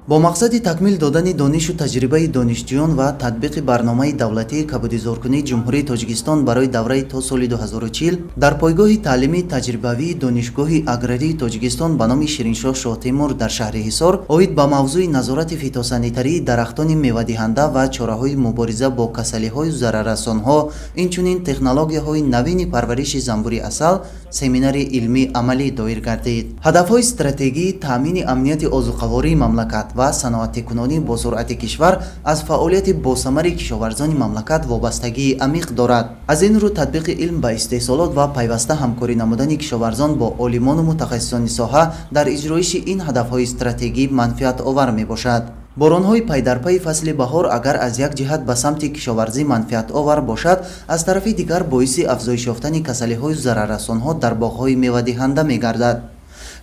Бо мақсади такмил додани донишу таҷрибаи донишҷӯён ва татбиқи барномаи давлатии кабудизоркунии Ҷумҳурии Тоҷикистон барои давраи то соли 2040 дар пойгоҳи таълимии таҷрибавии Донишгоҳи аграрии Тоҷикистон ба номи Шириншоҳ Шоҳтемур дар шаҳри Ҳисор оид ба мавзӯи назорати фитосанитарии дарахтони мевадиҳанда ва чораҳои мубориза бо касалиҳою зараррасонҳо, инчунин технологияҳои навини парвариши занбури асал семинари илмӣ амалӣ доир гардид. Ҳадафҳои стратегии таъмини амнияти озуқавории мамлакат ва саноатикунонии босуръати кишвар аз фаъолияти босамари кишоварзони мамлакат вобастагии амиқ дорад. Аз ин рӯ, татбиқи илм ба истеҳсолот ва пайваста ҳамкорӣ намудани кишоварзон бо олимону мутахассисони соҳа дар иҷроиши ин ҳадафҳои стратегӣ манфиатовар мебошад. Боронҳои пайдарпайи фасли баҳор агар аз як ҷиҳат ба самти кишоварзӣ манфиатовар бошад, аз тарафи дигар боиси афзоиш ёфтани касалиҳою зараррасонҳо дар боғҳои мевадиҳанда мегардад.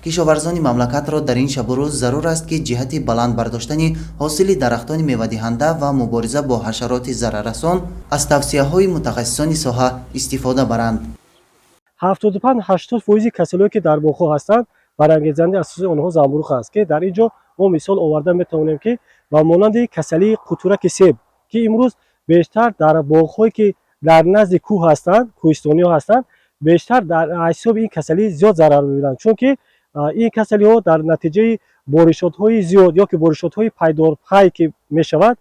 Кишоварзони мамлакатро дар ин шабу рӯз зарур аст, ки ҷиҳати баланд бардоштани ҳосили дарахтони мевадиҳанда ва мубориза бо ҳашароти зараррасон аз тавсияҳои мутахассисони соҳа истифода баранд. 75-80 фоизи касалиҳое, ки дар боғҳо ҳастанд, барангезандаи асосии онҳо замбуруғ аст, ки дар ин ҷо мо мисол оварда метавонем, ки ба монанди касалии қутураки себ, ки имрӯз бештар дар боғҳое, ки дар назди кӯҳ ҳастанд, кӯҳистониҳо ҳастанд, бештар дар ҳисоби ин касалӣ зиёд зарар мебинанд, чунки ин касалиҳо дар натиҷаи боришотҳои зиёд ё ки боришотҳои пайдорпай ки мешавад,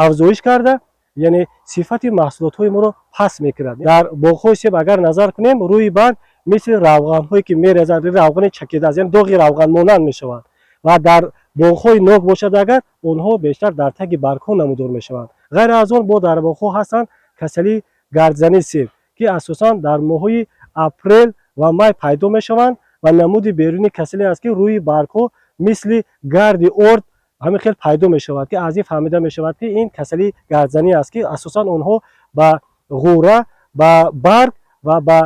афзоиш карда, яъне сифати маҳсулотҳои моро паст мекунад. Дар боғҳои себ агар назар кунем, рӯи барг мисли равғанҳое, ки мерезанд, равғани чакида аст, яъне доғи равғанмонанд мешаванд. Ва дар боғҳои нок бошад агар, онҳо бештар дар таги баргҳо намудор мешаванд. Ғайр аз он, бо дар боғҳо ҳастанд касалии гардзани себ, ки асосан дар моҳҳои апрел ва май пайдо мешаванд ва намуди берунии касале аст, ки рӯи баргҳо мисли гарди орд ҳамин хел пайдо мешавад, ки аз ин фаҳмида мешавад, ки ин касалии гардзанӣ аст, ки асосан онҳо ба ғӯра, ба барг ва ба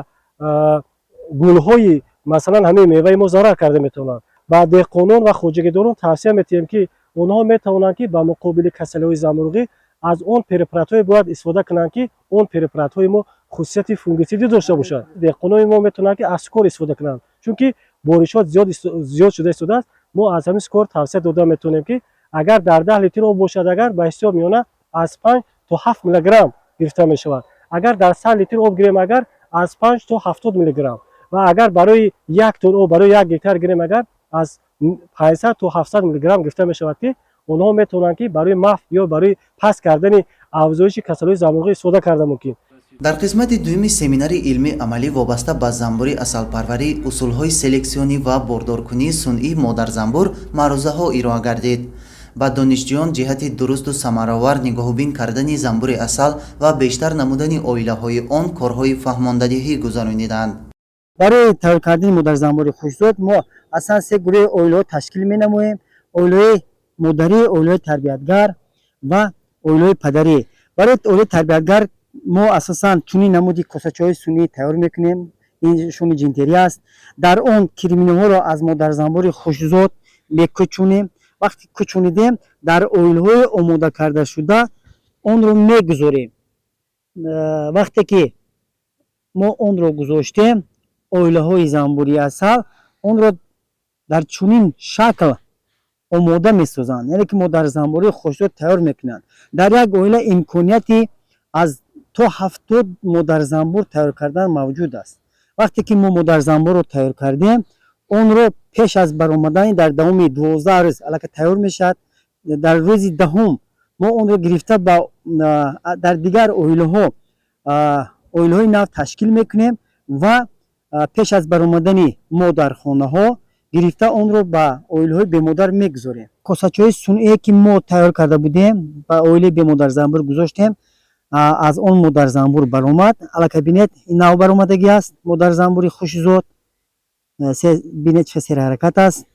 гулҳои, масалан, ҳамин меваи мо зарар карда метавонанд. Ба деҳқонон ва хоҷагидорон тавсия метиҳем, ки онҳо метавонанд, ки ба муқобили касалиҳои замбуруғӣ аз он препаратҳое бояд истифода кунанд, ки он препаратҳои мо хусусияти фунгитсидӣ дошта бошад. Деҳқонони мо метавонанд, ки аз Скор истифода кунанд, чунки боришот зиёд шуда истодааст. Мо аз ҳамин Скор тавсия дода метавонем, ки агар дар 10 литр об бошад агар, ба ҳисоб миёна аз 5 то 7 миллиграмм гирифта мешавад. Агар дар 100 литр об гирем агар, аз 5 то 70 миллиграмм ва агар барои як тон об, барои 1 гектар гирем агар, аз 500 то 700 миллиграмм гирифта мешавад, ки онҳо метавонанд, ки барои маҳв ё барои паст кардани афзоиши касалиҳои замбуруғӣ истифода карда мумкин. Дар қисмати дуюми семинари илмӣ амалӣ вобаста ба занбури асалпарварӣ, усулҳои селексионӣ ва бордоркунии сунъии модарзанбур маърузаҳо ироа гардид. Ба донишҷӯён ҷиҳати дурусту самаровар нигоҳубин кардани занбури асал ва бештар намудани оилаҳои он корҳои фаҳмондадиҳӣ гузарониданд. Барои тайёр кардани модарзанбури хушзод мо аслан се гурӯҳи оилаҳо ташкил менамоем: оилаҳои модарӣ, оилаҳои тарбиятгар ва оилаҳои падарӣ. Барои оилаи тарбиятгар мо асосан чунин намуди косачаҳои сунъӣ тайёр мекунем. Ин шуми ҷинтерӣ аст. Дар он кирминиҳоро аз модарзанбури хушзод мекӯчонем. Вақте кӯчонидем, дар оилҳои омода кардашуда онро мегузорем. Вақте ки мо онро гузоштем, оилаҳои занбури асал онро дар чунин шакл омода месозанд, яъне ки модарзанбури хушзод тайёр мекунанд. Дар як оила имконияти аз то 70 модарзанбур тайёр кардан мавҷуд аст. Вақте ки мо модарзанбурро тайёр кардем, онро пеш аз баромадани, дар давоми 12 рӯз аллакай тайёр мешавад. Дар рӯзи 10-ум мо онро гирифта, ба дар дигар оилаҳо оилаҳои нав ташкил мекунем ва пеш аз баромадани модархонаҳо гирифта, онро ба оилаҳои бемодар мегузорем. Косачаҳои сунъие, ки мо тайёр карда будем, ба оилаи бемодарзанбур гузоштем, аз он модарзанбур баромад. Аллакай бинед, ин нав баромадагӣ аст, модарзанбури хушзод. Бинед, чӣ серҳаракат аст.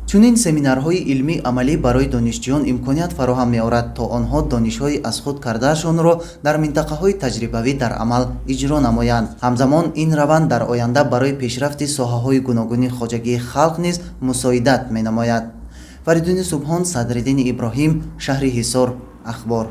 Чунин семинарҳои илмӣ амалӣ барои донишҷӯён имконият фароҳам меорад, то онҳо донишҳои аз худ кардаашонро дар минтақаҳои таҷрибавӣ дар амал иҷро намоянд. Ҳамзамон, ин раванд дар оянда барои пешрафти соҳаҳои гуногуни хоҷагии халқ низ мусоидат менамояд. Фаридуни Субҳон, Садриддини Иброҳим, шаҳри Ҳисор, Ахбор.